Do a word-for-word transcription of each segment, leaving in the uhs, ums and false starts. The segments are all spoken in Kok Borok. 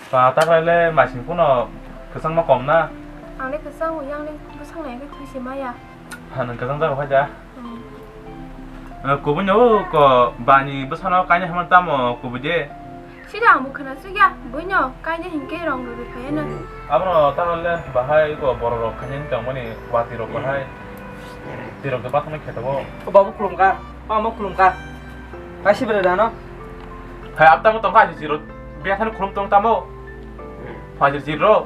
Ba, ta khlai le masing phano kwchangma kom na? Ang le kwchang, yang le bwsang nai khe thwi se maya. Ha, nwng kwchang jago phai da? Hmm. Eh, kubui no ko bani bwsano kainwi hamar tamo kubui de? Sida ang bo khwna sukya, buino kainwi hinkhe rong rwi phai no. Abono ta khlai le bahai ko borok rok khainwi tongmani wati rok bahai. Tirok de bathang khe tabo. O babu khulum ka, mama khulum ka. Kaisi bere dano. Hai apta mo tongkha si siro. Biya thani khulum tong tamo. Phajir siro.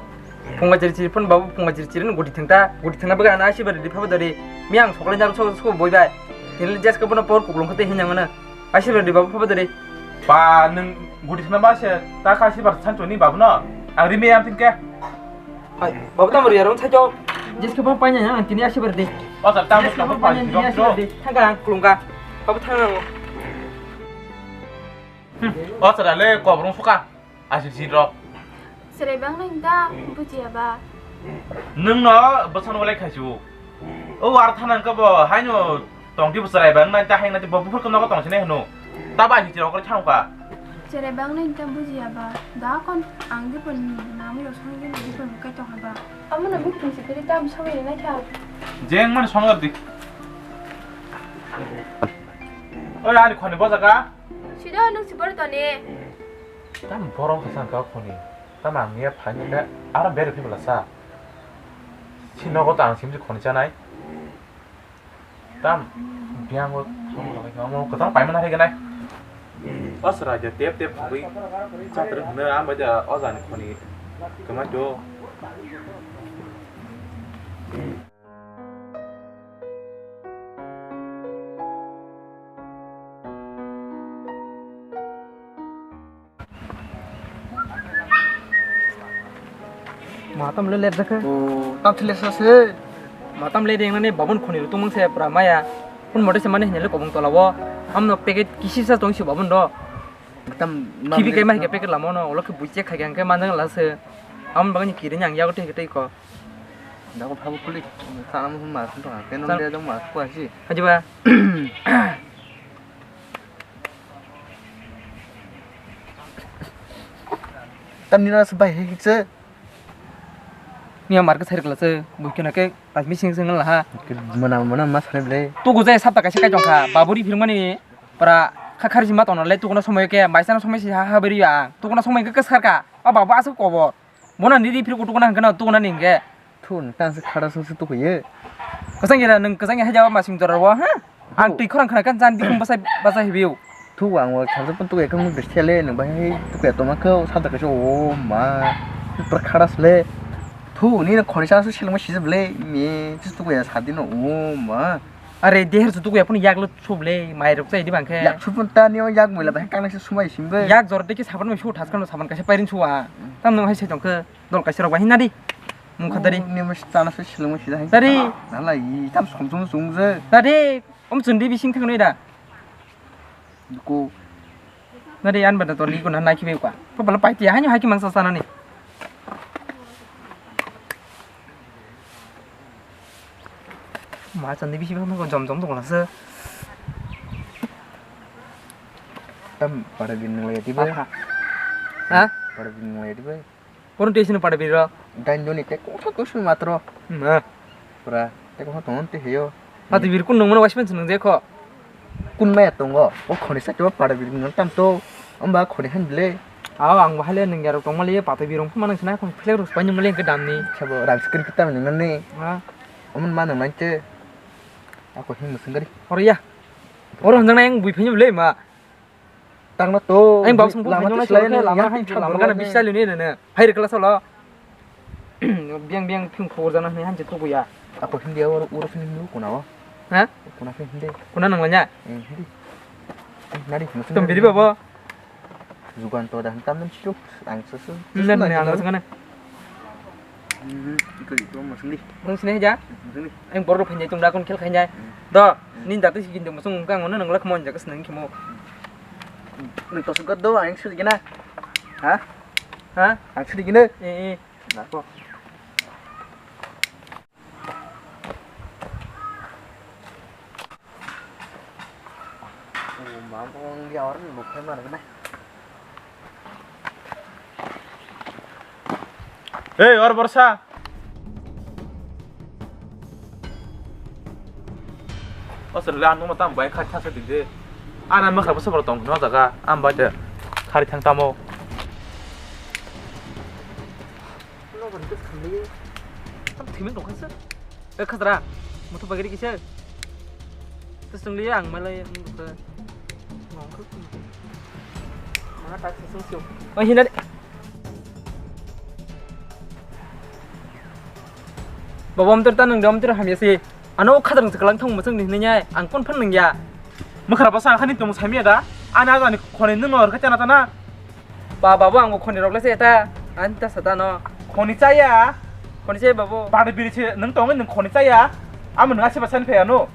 Phunga jiri jiri phun babu phunga jiri jiri no gudi thengta, gudi thengna bwkha na asi bari di phabo dari. Mi ang sokle jar sok sok boi bai. Tini jes ka bono por kuklung khate hinyang na. Asi bari di babu phabo dari. Ba nwng gudi thengna ba se ta ka asi bar sancho ni babu no. Ang ri me am tin ke. Hai, babu tamo ri arong sacho. Jes ka bono paina yang tini asi bari di. O sir, tamo jes ka bono paina tini asi bari di. Thangka ang kulung ka. Babu thang ang. O sir, ale ko borong suka. Asil sirok. Serai bang nang da bujiya ba. Nwng no bwsano walai khaisu. O ar thanang ka bo haino tongti bwsarai bang nang ta haino bo buphur ko nogo tongsinai hwno. Ta ba asil sirok kor thangka. Serai bang nang da bujiya ba. Da kon ang di pon nami rosong di di pon kai tong ba. Amo na bukung si kiri tam sawi nai tha. Jeng man songor di. Oi ani khoni bojaga. Sido nung si bor toni. Tam borok khe sang ka khoni. Tam ang ya phai ni da ara bere phi bla sa. Si nogo ta ang sim si khoni chanai. Tam biang go thang lo ka mo ko tang pai mana hai ganai. Os ra ja tep tep thangwi. Chatri hne am ba ja o jani khoni. Kama jo. Matam le let jakhe. Oh, tam thile sa se. Matam le deng nani babon khoni rutung mang se pra maya. Kun mote se mani hinle kobong tola wo. Amno packet kisi sa tong si babon do. Tam kibi kai ma hike packet lamo no. Olo ke buiche khai ke manjang la se. Am bagani kiri nyang yago te hike tei ko. Dago phabu kuli, sana mo mas to, keno le dong mas ko asi. Haji ba. Tam ni na sebai he se. Ni amar ke sari kala se, bui kena ke, pas missing se ngala ha. Mana mana mas le ble. Tu gujai sapta kaisa kai tongkha, baburi phirmani para kha kharji ma tongna le, tu kono somoi ke, baisana somoi si ha ha beri ya, tu kono somoi ke kesar ka, a babu asuk kobo. Bono nini phirku tukuna hwnkhe no tukuna ni hwnkhe. Thu, nwng tang se khara sung se tukuyo. Kwchang ira nwng kwchang hai jawa masing jora wo, ha? Ang twi khorang khna kan jan bikhung basa basa hibiu. Thu, ang wa khara sung tukuya khe nwng besti le nwng bai hai tukuya toma khe santa kaisa o ma. Pra khara sle. Thu, ni khori sa su silma sijab le. Mi, sis tukuya sadi no o ma. Are deher su tukuya phun yak lo sub le, mai rok chai di bang khe. Yak sub phun ta ni o yak moila bai kang se sumai sim bai. Yak jor de ki saban mai su thas kan saban kaisa pairing su a. Tam nwng hai se tong khe. Dol kaisa rok bai hinna di. Mung kha dari. Ni mas tana se silung sida hai. Dari. Nala i tam som som sung je. Dari. Om chundi bising thang noi da. Duku. Dari an bada to ni ko na nai ki be kwa. Ko bala pai ti hai hai ki mang sa sana ni. Ma chundi bisi bang ko jom jom dong la se. Tam pada bin nang lagi tiba. Ha? Pada bin nang lagi tiba. Kono tei sini pada biro. Dain doni te kungsa kusui matro. Ma. Pura te kungsa tongon te heyo. Pati bir kun nungmano waisman sinung je kho. Kun maya tongo. O khoni sa kiba pada bir nung tam to. Amba khoni han bile. Aw ang bahale nung yaro tongmali pati birong phuma nang sinai khon phlek rus pai nungmali ke damni. Sabo rang skri kita nung nani. Ha. Omun ma nung nang te. Ako hin musung gari. Oro ya. Oro hanjang nang bui phai nung le ma. Tangna to. Ang bau sung lama phai nang to lama hai lama gana bisa lini nene. Hai rekla solo. Biang biang phim khobor jana hwnwi hanse tukuya. Ako hindi oro oro sini nulu kuna o. Ha? Kuna sini hindi. Kuna nang lanya? Eh, hindi. Eh, nari, musim. Tum biri babo. Jugan to dah tam dan chuk ang susu. Nang ni ang susu kana. Hmm, iko iko musim di. Musim ni ja? Musim di. Ang borok phai tung da kon khel khai jai. Do, nin da tu sikin tung musim ka ngono nang lak mon ja kas nang khimo. Nang to sugat do ang sudi gina. Ha? Ha? Ang sudi gina. Eh, eh. Nako. Mamang dia orang bukan mana kena. Hey, or borsa. O sir le ang nungma tam bai kha kha se dide. Ana makra basa bor tong no jaga. Am bai de. Khari thang tamo. Lo bor tes kham le. Tam thimeng dong kha se. E khadra. Mutu bagri kise. Tes tong le ang malai ang dukha. Ngong kha. Mana ta sung sung. Oh, hinari. Baba, amtwr ta nung de, amtwr hamya se. Ano khadrang se kalang thong masang ni hinwi ang phone phan nung ya. Makra basa ang khani tong samya da. Ana ani khoni nung or kha chana tana. Ba, babu, ang bo khoni rok le se ta. Ani ta sa ta no. Khoni chaya. Khoni chaya, babu. Bade biri se nung tong nung khoni chaya. Amo nung ase basan phe ano.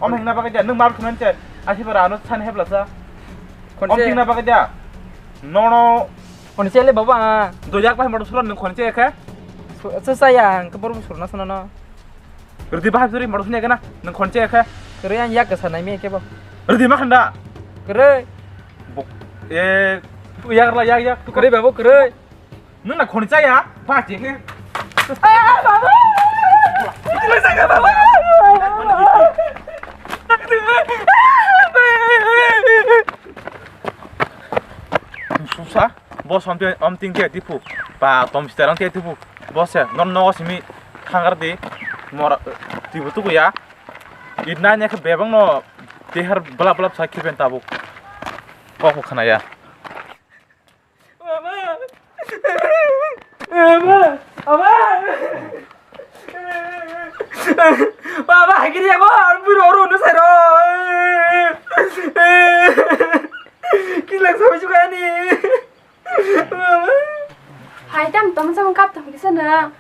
Om hengna bagwi da nung mar khunani che. Ase bara ano san hebla sa. Khoni chaya. Om tingna bagwi da. Nono. Khoni chele babu, ah. Do yak bai motor sura nung khoni chaya khe. Su-, su saya ang ke borom surna sana no. Ridi bahai suri motor sini kena nung khoni chaya khe. Kere yang yak ke sana mi ke bo. Ridi ma khanda. Kere. Bo-, eh, tu yak la yak yak tu kere babu kere. Nung na khoni chaya, ba je khe. Ah, babu. Kere saya babu. Susa, bo som te, om ting te tipu, ba tom sterang te tipu, bo se, non no simi thangar di, mora, tibu tuku ya, idna ne khe bebang no, tehar belap belap sa khiben tabuk, kok khana ya. Mama! Mama! Mama! Baba, hakiri ako, ang buru oro no sero. Kilang sabi juga ni. Mama. Hai tam tong sama kap tam kisa na.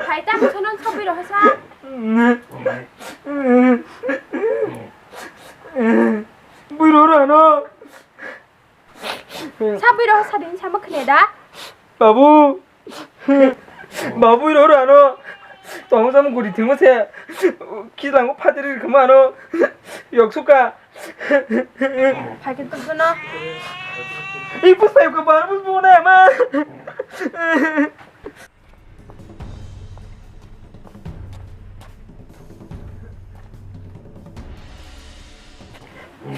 Hai tam sono sabi roh sa. Buru oro no. Sabwi rok sadin sama khne da? Babu. Babu ro ro ano. Tong sam guri thimo se. Kilang phatri khama ano. Yok suka. Phai khe tong no. Ibu sai ko bar bu bu na ma.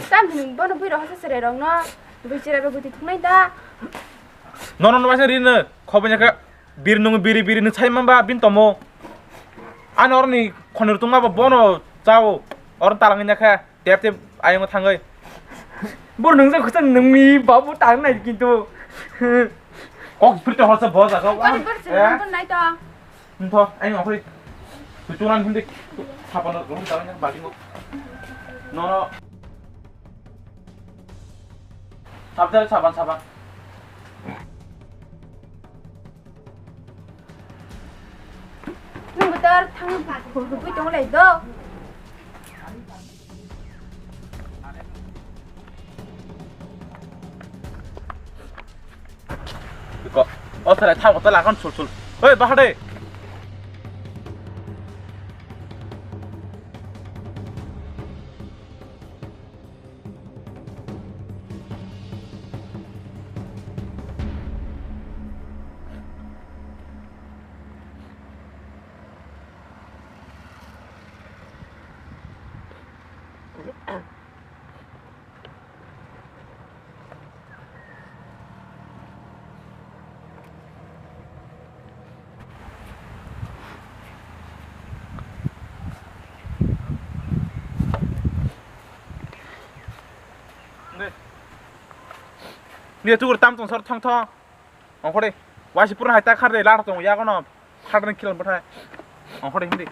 Tam hini bono bui rok hasa serai rok no bui chira be guti thuknai da. Nono no waisa rino khobai nyakha bir nung biri biri nung sai mamba bin tomo. Ano orni khonir tungma bo bono chao or talang nyakha. Tep tep ayungo thangwi. Bor nung jang khwchang nungni babu tang nai kintu. Kok phirte horsa bo jaga. Bor bor se nung nai to. Ntho, ayung akhri. Tu chunan hindi. Sapan rom jalan yang baling. No no. Sabjal saban saban. Nung betar thang bui tong lai do. Iko, o thalai thang ko tala kan sul sul. Hei, bahade. Ni tukur tam tong sor thong thong. Ongkhore. Waisi pura hai ta khar de lar tong ya kono. Khar de kilan bathai. Ongkhore hindi.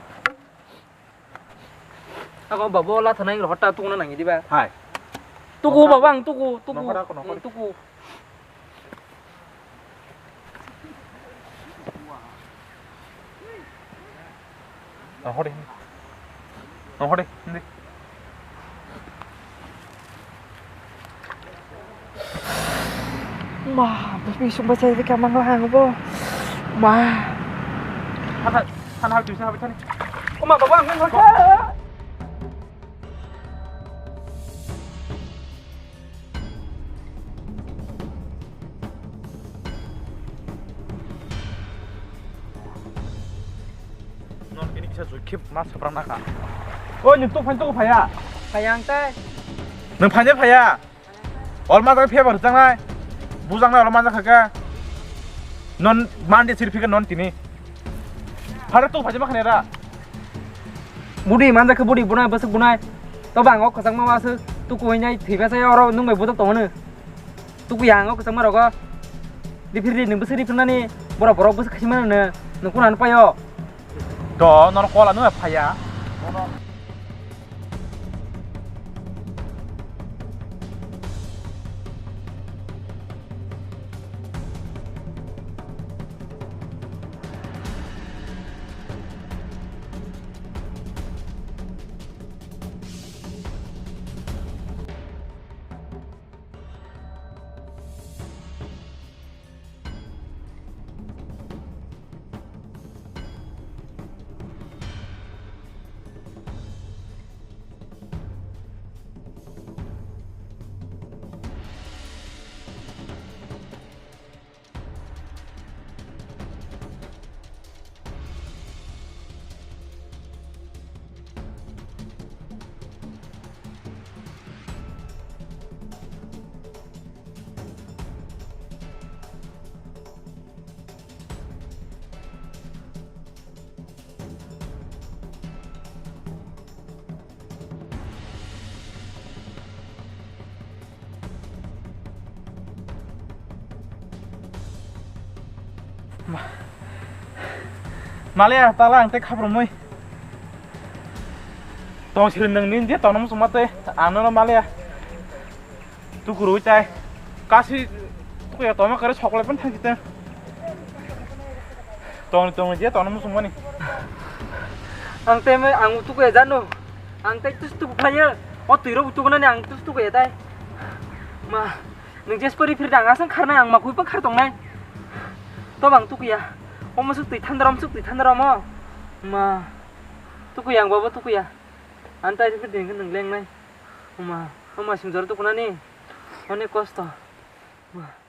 Ako babo la thanai rohor ta tungna nangi diba. Hai. Tuku baba ang tuku tuku. Nongkhore ako nongkhore. Tuku. Ang hore. Ang hore, hindi. Ma, babi sumba saya ka mang lang bo. Ma. Hana, hana hal tuisa habis ni. Uma, baba, ang hore. Kisa jui khip ma saprang naka. Oi, nwng tuk phain tuk phaya. Phaya ang tai. Nwng phain phaya. Ol ma jai phaya bar jangnai. Bujang nai ol ma jakha ka. Non mandi sir phika non tini. Phara tuk phaja ma khane ra. Budi manjakha budi bunai bwswk bunai. To bang o kwchangma waswk tuku hinai thwiba sai oro nung bai budok tongmani. Tuku yang o kwchangma rogo. Rifir ri nung bwswk rifirnani borok borok bwswk khasimani nung kunani paio. Do nor kola nung phaya. Maliya tala ang tei khaprumui tong siri nung ni je tongna muchungma tei ang nono maliya. Tukurui tai. Kasi tukuya toma kare chocolate pun thangkite. Tong tong je tong muchung mani. Ang tei mai ang tukuya jano. Ang tei tus tuku khlaiya. O twi rok tukunani ang tus tukuya tai. Ma, nung jes pori phir dang asang kharnai ang makui pang khar tongnai. To bang tukuya. O musuk twi thandra musuk twi thandra mo. Ma, tukuya ang babo tukuya. Ang tai phir ding nung lengnai. Ma, o ma singjor tukunani. Onek kosto. Ma.